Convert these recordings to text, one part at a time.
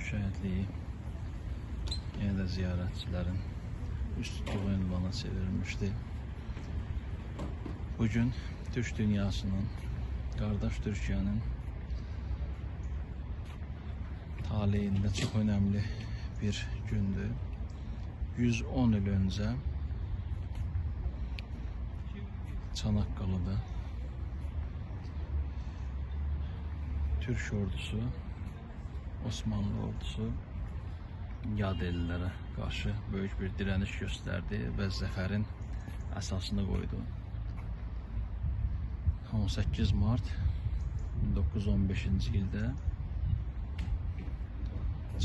Türk şəhidliyi yenə də ziyarətçilərin üst tutduğu ünvana çevrilmişdi. Bugün Türk dünyasının, qardaş Türkiyənin taleyində çox önəmli bir gündür. 110 il öncə Çanaqqalada Türk ordusu, Osmanlı ordusu Yadellilərə qarşı böyük bir dirəniş göstərdi və zəfərin əsasını qoydu. 18 Mart 1915-ci ildə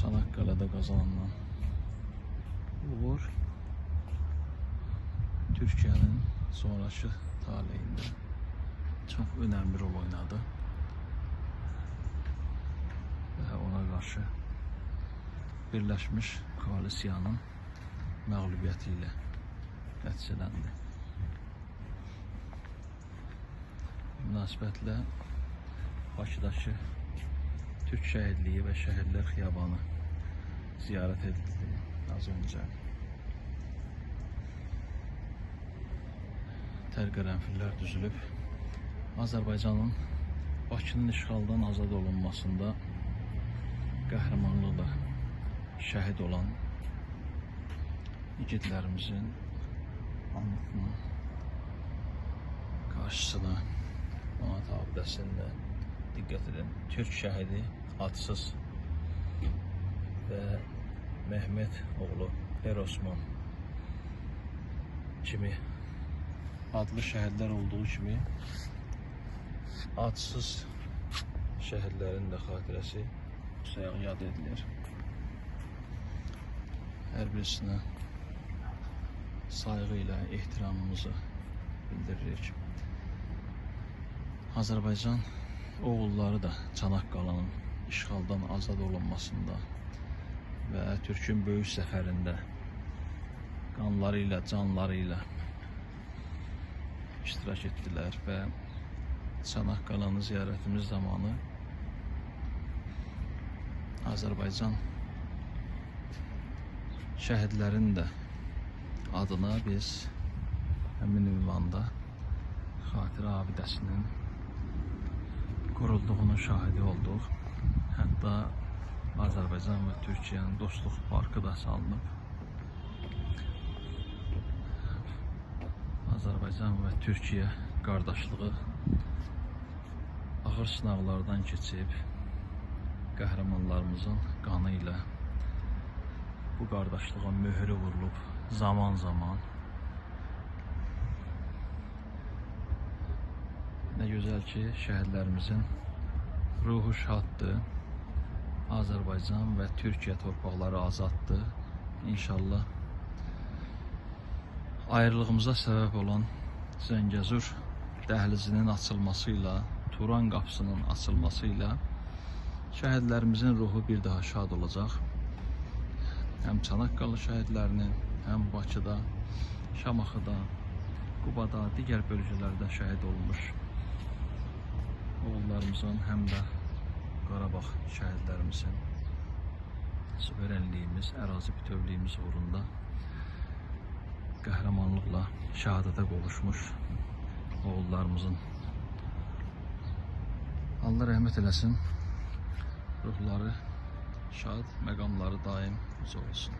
Çanaqqalada qazanılan uğur Türkiyənin sonrakı taleyində çox önəmli rol oynadı və ona qarşı Birləşmiş Koalisiyanın məğlubiyyəti ilə nəticələndi. Münasibətlə Bakıdakı Türk şəhidliyi və Şəhidlər Xiyabanı ziyarət edildi az öncə. Tər qərənfillər düzülüb. Azərbaycanın Bakının işğaldan azad olunmasında qəhrəmanlıqla şəhid olan igidlərimizin anıtının qarşısına, onat abidəsində diqqət edin. Türk şəhidi adsız və Mehmet oğlu Erosman kimi adlı şəhidlər olduğu kimi adsız şəhidlərin də xatirəsi sayaq yad edilir. Hər birisinə sayğı ilə ehtiramımızı bildiririk. Azərbaycan oğulları da Çanaqqalanın işğaldan azad olunmasında və Türkün böyük zəfərində qanları ilə, canları ilə iştirak etdilər və Çanaqqalanı ziyarətimiz zamanı Azərbaycan şəhidlərin də adına biz həmin ünvanda xatirə abidəsinin qurulduğunun şahidi olduq. Hətta Azərbaycan və Türkiyənin dostluq parkı da salınıb. Azərbaycan və Türkiyə qardaşlığı ağır sınaqlardan keçib qəhrəmanlarımızın qanı ilə bu qardaşlığa möhrü vurulub zaman zaman. Nə gözəl ki, şəhidlərimizin ruhu şaddır. Azərbaycan və Türkiyə torpaqları azaddır. İnşallah ayrılığımıza səbəb olan Zəngəzur dəhlizinin açılmasıyla, Turan qapısının açılmasıyla şəhidlərimizin ruhu bir daha şad olacaq. Həm Çanaqqalı şəhidlərinin, həm Bakıda, Şamaxıda, Qubada, digər bölgələrdə şəhid olmuş oğullarımızın, həm də Qarabağ şəhidlərimizin suverenliyimiz, ərazi bütövlüyümüz uğrunda qəhrəmanlıqla şəhadətə qovuşmuş oğullarımızın Allah rəhmət eləsin, ruhları şad, məqamları daim uca olsun.